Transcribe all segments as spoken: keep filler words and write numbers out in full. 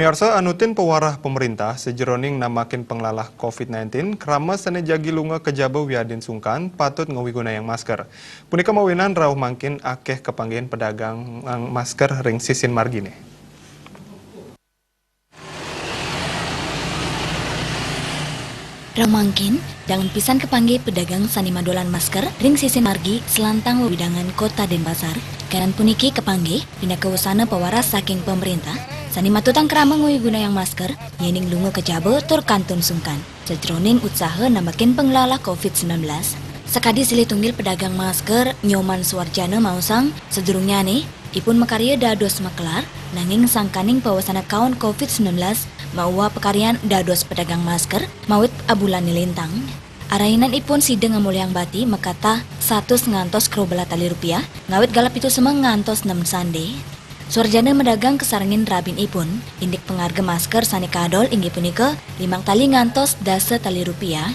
Miarsa, anutin pawarah pemerintah sajeroning namakin panglalah covid sembilan belas, krama sane jagi lunga kejaba wiadin sungkan patut ngawigunayang masker. Punika mawinan rauh mangkin akeh kapanggihin pedagang masker ring sisin margine. Rauh mangkin, dalem pisan kapanggih pedagang sane madolan masker ring sisin margi salantang wewidangan Kota Denpasar. Kanan puniki kapanggih pinaka wusana pawarah saking pemerintah sane matutang krama ngawigunayang masker yening lunga kejaba tur kantun sungkan sajeroning utsaha namakin panglalah covid sembilan belas. Sakadi silih tunggil pedagang masker, Nyoman Suwarjana maosang, sadurungnyane ipun makarya dados makelar, nanging sangkaning pawasana kaon covid sembilan belas mawa pakaryan dados pedagang masker mawit abulane lintang. Arainan ipun sida ngamolihang bati makatah satus ngantos krobelah tali rupiah, ngawit galah pitu semeng ngantos nem sande. Suwarjana madagang kasarengin rabin ipun, indik pangarga masker sane kadol inggih punika limang tali ngantos dasa tali rupiah.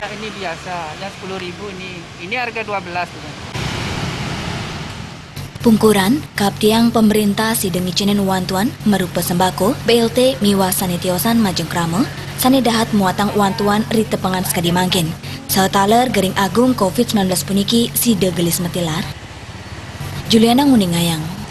Ini biasa, yang sepuluh ribu ini. Ini harga dua belas tuh. Pungkuran, kaaptiang pemerintah sida ngicenin wantuan marupa sembako, B L T miwah sane tiosan majeng krama, sane dahat muatang wantuan ri tepengan sakadi mangkin. Saha taler gering agung covid sembilan belas puniki sida gelis matilar. Juliana nguningayang.